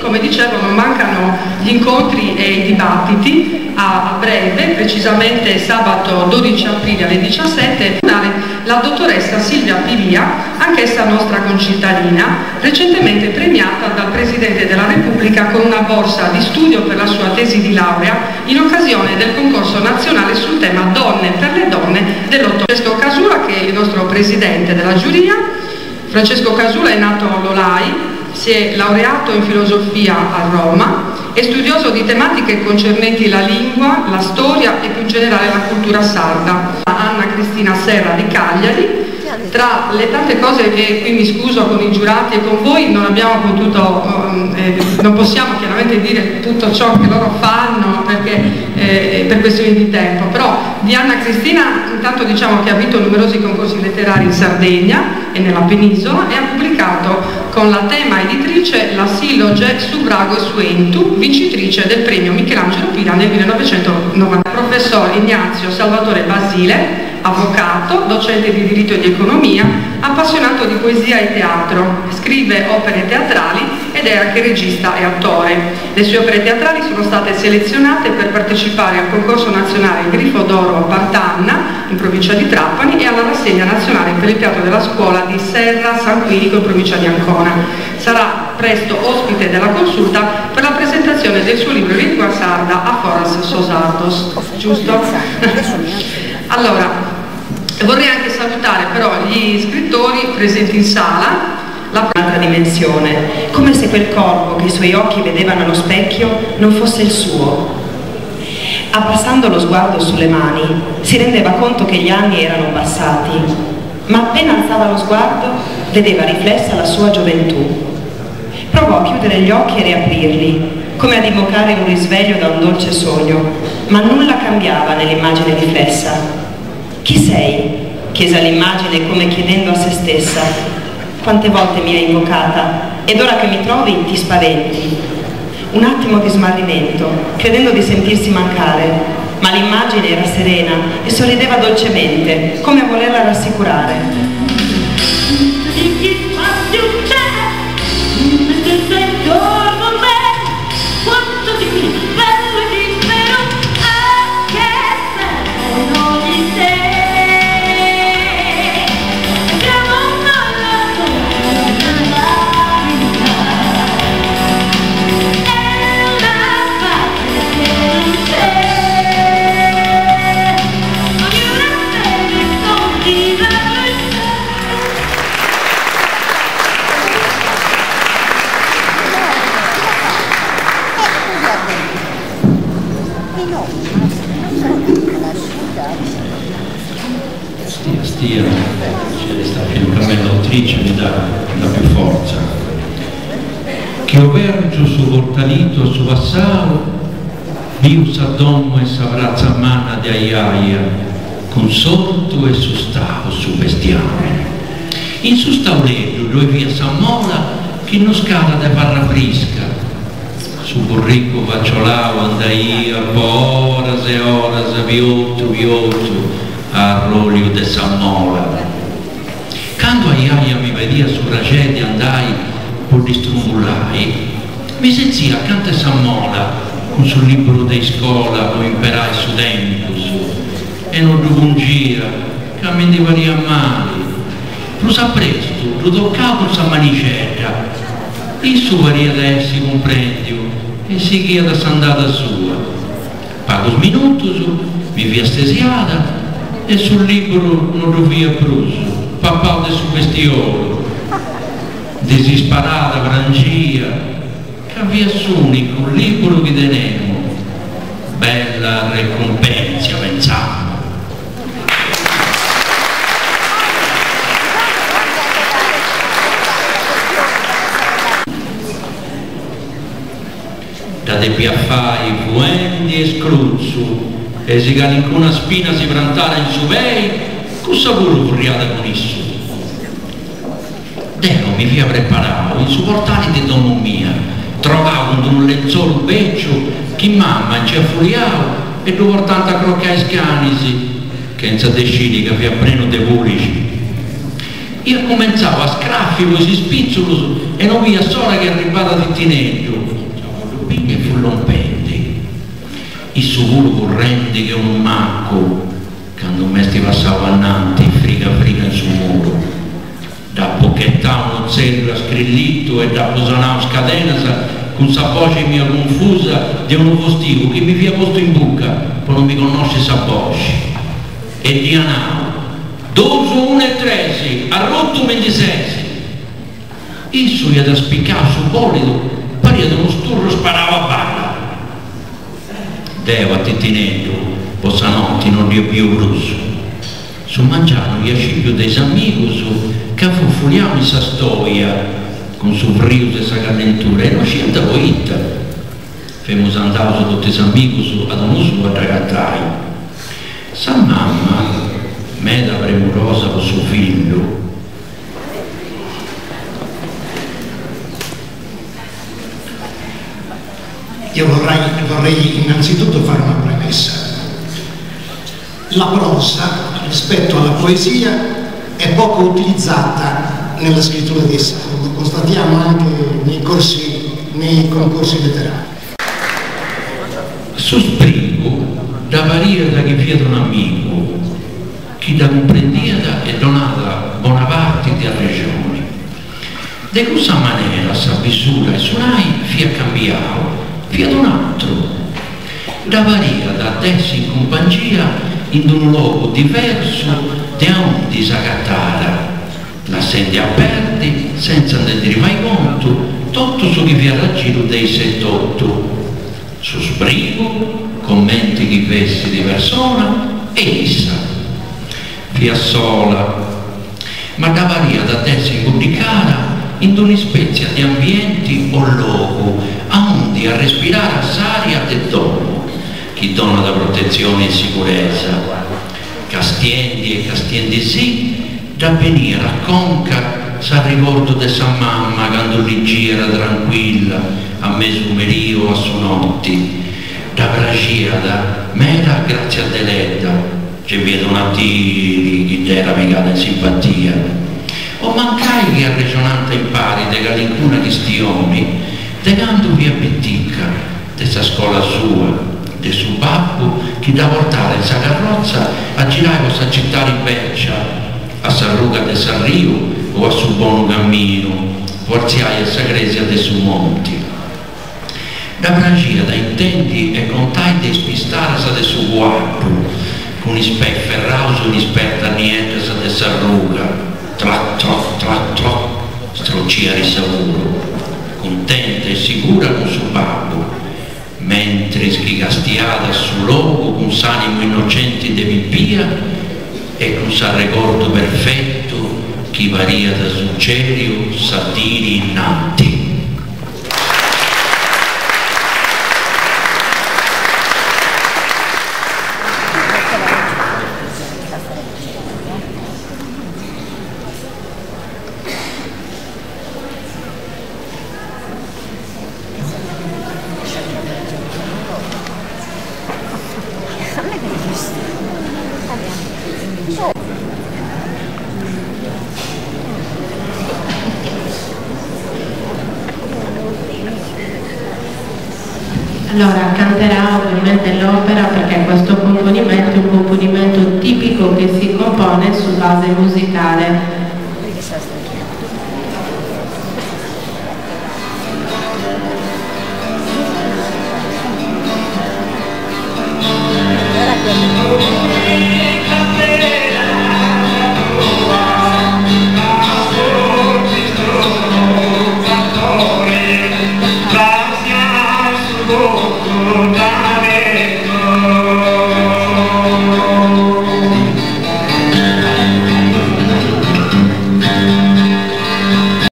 Come dicevo non mancano gli incontri e i dibattiti a breve, precisamente sabato 12 aprile alle 17, la dottoressa Silvia Pilia, anch'essa nostra concittadina, recentemente premiata dal Presidente della Repubblica con una borsa di studio per la sua tesi di laurea in occasione del concorso nazionale sul tema Donne per le donne dell'8. Francesco Casula, che è il nostro presidente della giuria. Francesco Casula è nato a Ollolai, si è laureato in filosofia a Roma, è studioso di tematiche concernenti la lingua, la storia e più in generale la cultura sarda. Anna Cristina Serra di Cagliari. Tra le tante cose che qui mi scuso con i giurati e con voi, non abbiamo potuto, non possiamo chiaramente dire tutto ciò che loro fanno perché, per questioni di tempo, però di Anna Cristina intanto diciamo che ha vinto numerosi concorsi letterari in Sardegna e nella penisola e ha pubblicato con la Tema editrice la silloge Su Brago e su Entu, vincitrice del premio Michelangelo Pira nel 1990. Professor Ignazio Salvatore Basile, avvocato, docente di diritto e di economia, appassionato di poesia e teatro, scrive opere teatrali ed è anche regista e attore. Le sue opere teatrali sono state selezionate per partecipare al concorso nazionale Grifo d'Oro a Partanna, in provincia di Trapani, e alla rassegna nazionale per il teatro della scuola di Serra San Quirico, in provincia di Ancona. Sarà presto ospite della consulta per la presentazione del suo libro in lingua sarda A Foras sos Sardos, giusto? Allora, vorrei anche salutare però gli scrittori presenti in sala. La Un'altra dimensione, come se quel corpo che i suoi occhi vedevano allo specchio non fosse il suo. Abbassando lo sguardo sulle mani, si rendeva conto che gli anni erano passati, ma appena alzava lo sguardo vedeva riflessa la sua gioventù. Provò a chiudere gli occhi e riaprirli, come ad invocare un risveglio da un dolce sogno, ma nulla cambiava nell'immagine riflessa. Chi sei? chiese all'immagine come chiedendo a se stessa. Quante volte mi hai invocata ed ora che mi trovi ti spaventi. Un attimo di smarrimento, credendo di sentirsi mancare, ma l'immagine era serena e sorrideva dolcemente, come a volerla rassicurare. Stia, stia, c'è sta più a me l'autrice mi dà, mi dà più forza. Chi obergiu su portalitu a su passau, biu sa domu e sa pratza manna de aiaia, cun s'ortu e su stau, su bestiamini. In su stauleddu ddoi fiat sa mola chi nuscàt de farra frisca. Su burricu faciolau andaiat po oras e oras piotu piotu a arròliu de sa mola. Candu aiaia mi pediat su praxeri de andai po dd'istrumbullai, mi setzia acanta 'e sa mola cun su liburu de iscola po imperai su tempus e no ddu pungìa ca mi ndi fadiat mali. Prus a prestu ddu tocau cun sa manixedda. Issu pariat essi cumprendiu e sighiat s'andada sua. Pagus minutus mi fia stesiada e su liburu no ddu fiat prus, papau de su bestiolu. Disisparada prangìa ca fiat s'unicu liburu chi tenemu. Bella arrecumpèntzia, pentzamu. Dda depia fai fuendi e scrutzu e si calincuna spina si prantara in su pei, cussa puru furriada cun issu. Deu mi fia preparau in su portali de domu mia, trogau cun d'unu lentzolu beciu chi mama nc'iat fuliau e ddu portànt a crocai is canis, chentza de sciri ca fiat prenu de pulixi. Ia cumentzau a scrafi po is ispitzulus e no biia s'ora chi arribàt Titineddu. fut lompendi. Issu puru currendi che unu macu candu m'est passau ananti friga friga in su muru. Dd'apu ghetau unu tzèrriu a scrillittu e dd'apu sonau is cadenas cun sa boxi mia cunfusa de unu fustigu chi mi fia postu in buca po no mi connosci sa boxi. E dd'ia nau, Duus, unu e tresi, arrutu mi ndi sesi! Issu iat spicau su bòlidu, pariat unu sturru sparau a balla. Deu a Titineddu po sa noti no dd'ia biu prus. Su mangianu ia scipiu de is amigus ca fut fuliau in sa stoia cun su frius e sa callentura e no sciant poita. Femus andaus totu is amigus a domu sua a dd'agatai. Sa mama, meda premurosa po su fillu, Io vorrei, vorrei innanzitutto fare una premessa. La prosa rispetto alla poesia è poco utilizzata nella scrittura dei saggi, lo constatiamo anche nei corsi, nei concorsi letterari. Su sprigu dda pariat chi fiat un'amigu chi dda cumprendiat e donàt bona parti de arrexoni. De cussa manera sa bisura 'e su nai fiat cambiau, fiat un'atru. Dda pariat d'essi in cumpangia in d'unu logu diversu de aundi s'agatàt, lassendi a perdi, sentza nde ndi fai contu, totu su chi fiat a giru de issa etotu, su sprigu, comenti chi fessit persona, e issa. Fiat sola. Ma dda pariat d'essi imbuddicada in d'un'ispètzia de ambienti o logu aundi arrespiràt s'ària de domu chi donat protetzioni e siguresa. Castiendi e castiendisì, dda beniat a conca s'arrigordu de sa mamma candu ligiat trancuilla a mesu merì o a su noti. Dda praxiat meda a Gràtzia Deledda. Nci fiat una diri chi dd'era pigada in simpatia, o mancai chi arrexonànt impari de calincuna chistioni de candu fiat pitica, de sa scola sua, de su babbu chi dda portàt in sa carrotza a girai po sa citadi bècia, a s'arruga de s'arriu o a su Bonu Caminu po artziai a sa crèsia de su monti. Dda praxiat a intendi e contai de is pistadas de su cuaddu, cun is peis ferraus in is perdas nieddas de s'arruga, trac troc trac troc, strociat issa puru, cuntenta e sigura cun su babbu, mentris chi castiàt su logu cun s'animu innocenti de pipia e cun s'arregordu perfetu chi pariat sucediu sa diri innanti. Allora, canterà ovviamente.